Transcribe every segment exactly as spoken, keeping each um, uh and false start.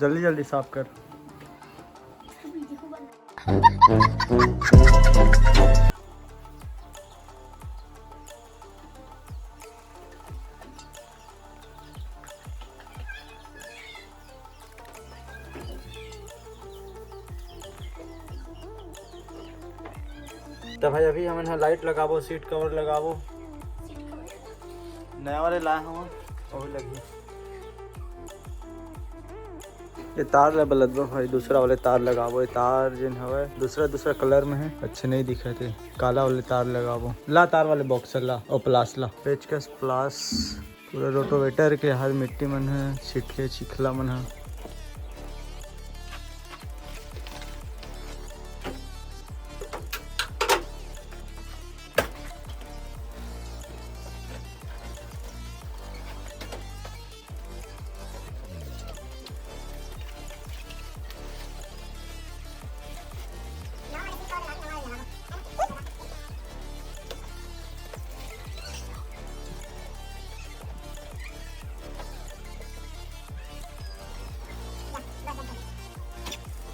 जल्दी जल्दी साफ कर। त भाई, अभी हमन ह लाइट लगाबो, सीट कवर लगाबो। नया वाले लाए हवन, ओही लगही। ये तार ला बलदबा भाई, दूसरा वाले तार लगाबो। ये तार जेन हवय, दूसरा दूसरा कलर में है, अच्छे नहीं दिखत हे। काला वाले तार लगाबो। ला तार वाले बॉक्सर ला, ओ प्लास ला, पेचकस प्लास। पूरा रोटोवेटर के हर मिट्टी मन ह छिटके, चिखला मन ह।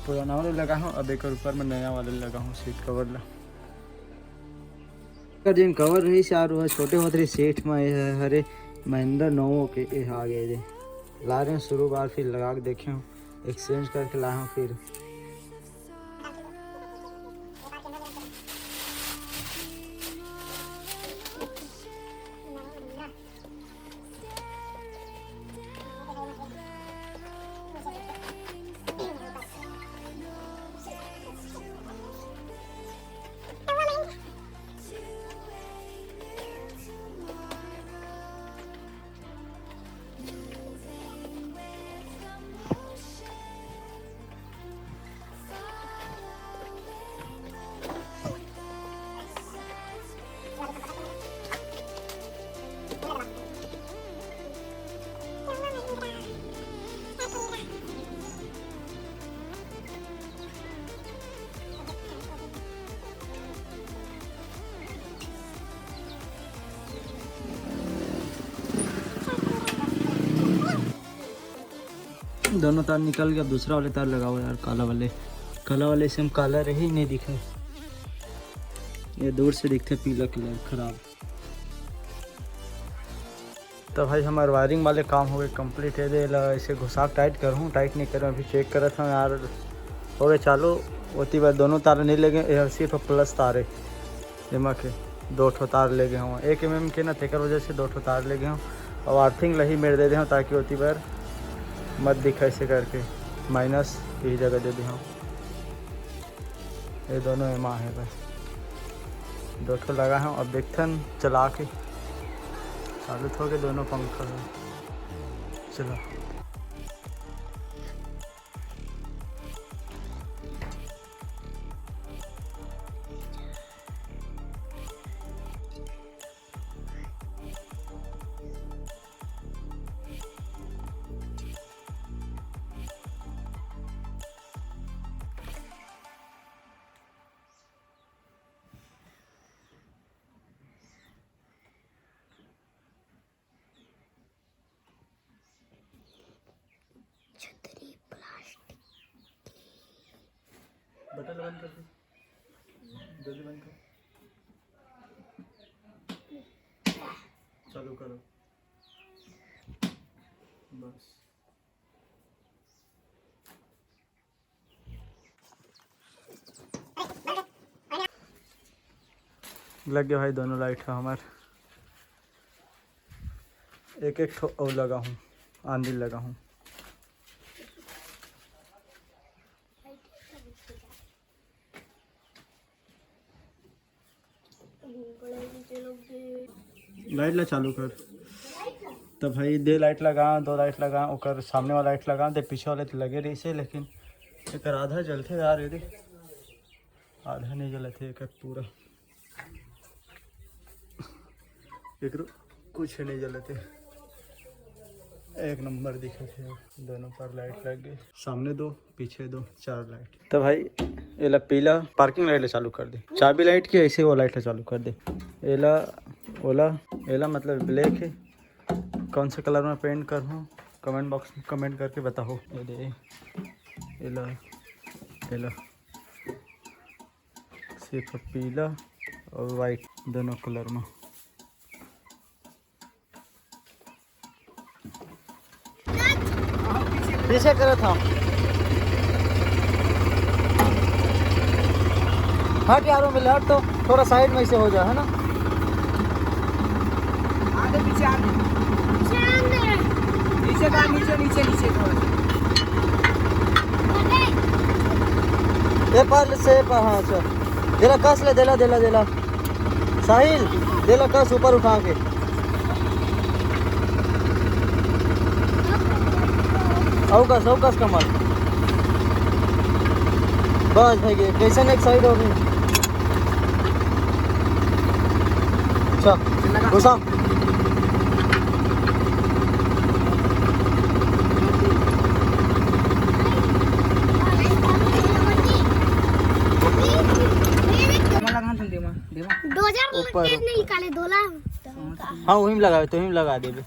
पुराना वाले लगा हूँ, अब एक ऊपर में नया वाले लगा हूँ, सीट कवर ला। एकर जेन कवर रहिस यार, वो छोटे होत रहिस सेठ म, ये हरे महिंद्रा नोवो के, ये आ गए रे। ला रहे हैं शुरू बार, फिर लगा के देखे हूँ, एक्सचेंज करके लाए हूँ फिर। दोनों तार निकल गया, दूसरा वाले तार लगाओ यार, काला वाले। काला वाले से हम काला रही नहीं दिखे, ये दूर से दिखते पीला कलर खराब। तो भाई हमार वायरिंग वाले काम हो गए कंप्लीट। ये दे ला ऐसे घुसा के टाइट करहूँ, टाइट नहीं करूँ, अभी चेक करत हूँ यार। हो गए चालू, ओती बार दोनों तार नहीं लगे, ये सिर्फ प्लस तार है। एमा के दो ठो तार ले गए हूँ, एक एम एम के ना, तेकर वजह से दो ठो तार ले गए हूँ। और अर्थिंग लही मेर दे दे हूँ, ताकि ओती बार मत दिखा ऐसे करके, माइनस यही जगह दे दे हूँ। ये दोनों एमा है भाई, दो ठो लगा हूँ। अब देखथन चला के, चालू हो गए दोनों पंखा है। चलो। छतरी प्लास्टिक। बटन बंद कर दे, जल्दी बंद कर, चालू करो, बस। लग गया भाई दोनों लाइट है हमार। एक एक ठो अउ लगा हूँ, आंधी लगा हूँ। लाइट ला चालू कर। तो भाई दे लाइट लगा, दो लाइट लगा, ओकर सामने वाला लाइट लगा दे, पीछे वाले तो लगे रही से, लेकिन एकर आधा जलते यार, ये देख, आधा नहीं जलते एकर पूरा। एकरो कुछ नहीं जलते, एक नंबर दिखत है। दोनों पर लाइट लग गई, सामने दो, पीछे दो, चार लाइट। तो भाई एला पीला पार्किंग लाइट ले चालू कर दे, चाबी लाइट की ऐसे वो लाइट ले चालू कर दे। एला ओला एला मतलब ब्लैक है, कौन से कलर में पेंट करहूँ, कमेंट बॉक्स में कमेंट करके बताओ। ये दे, ये लो, ये लो, सिर्फ पीला और वाइट दोनों कलर में। पीछे करो था। हट यारों में हट, तो थोड़ा साइड में से हो जाए, है ना? आगे पीछे, आगे। नीचे का, नीचे, नीचे, नीचे थोड़ा। ये पार से, ये पार, हाँ, अच्छा। देला, कस ले, देला, देला, देला। साहिल, देला, कस ऊपर उठा के। अउ कस, अउ कस कमर। बस भाई, ये कैसन एक साइड हो गई। अच्छा, घुसा। देवा। दो हजार ऊपर, ऊपर। निकाले दोला। हाँ, वहीं में लगावे, तो वहीं में लगा देबे।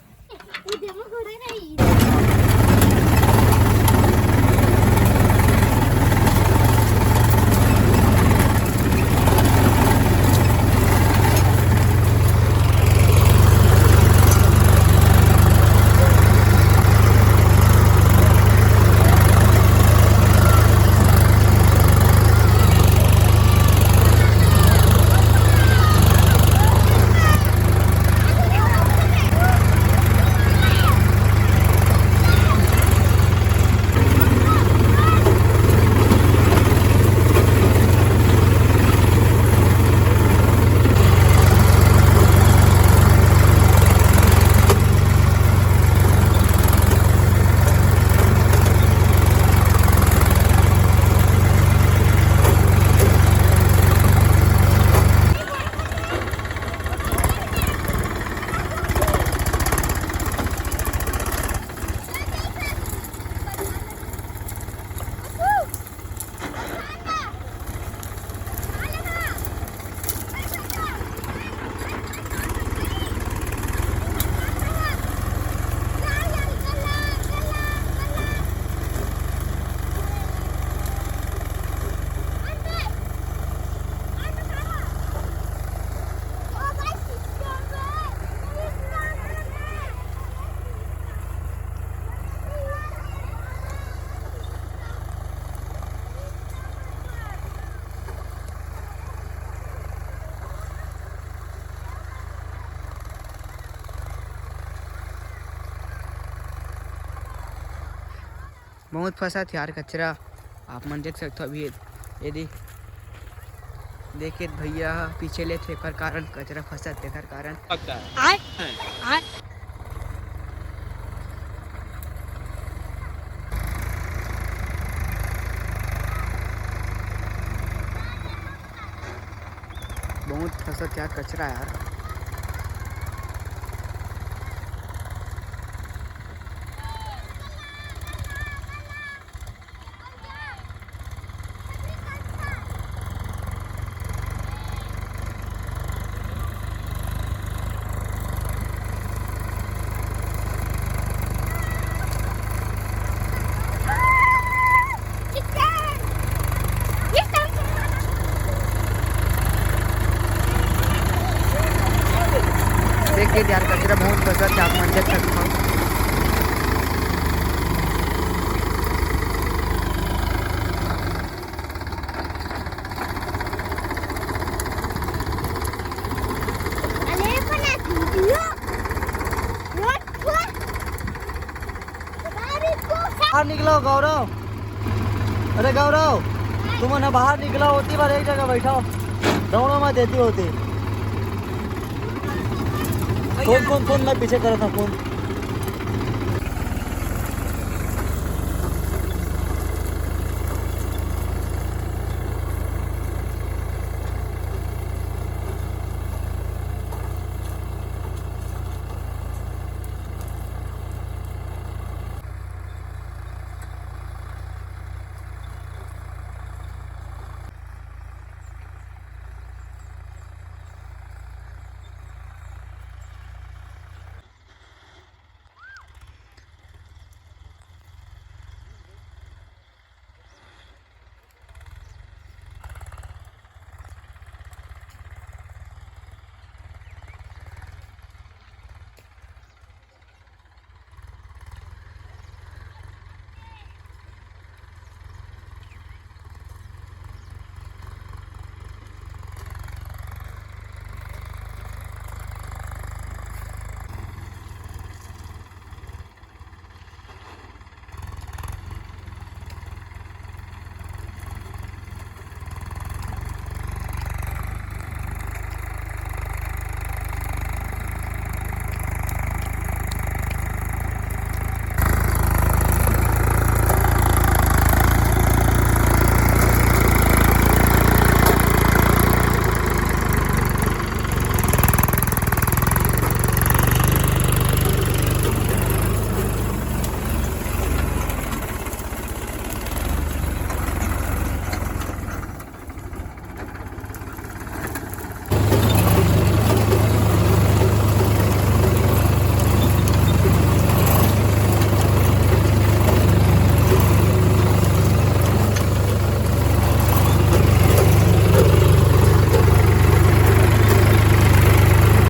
बहुत फंसत यार कचरा, आप मन देख सकथो। अभी ये दे, देखे भैया ह पीछे ले थे, एकर कारण कचरा फंसत, तेकर कारण। लगता है। आय, आय। बहुत फंसत यार कचरा यार। देख के यार कचरा बहुत फंसत हे, आप मन देख सकथो। बाहर निकलो गौरव। अरे गौरव, तुमन ह बाहर निकलो, ओती बार एक जगह बैठो, दौड़ो मत, एती ओती। फोन, फोन, फोन, मैं पीछे करत हंव, फोन।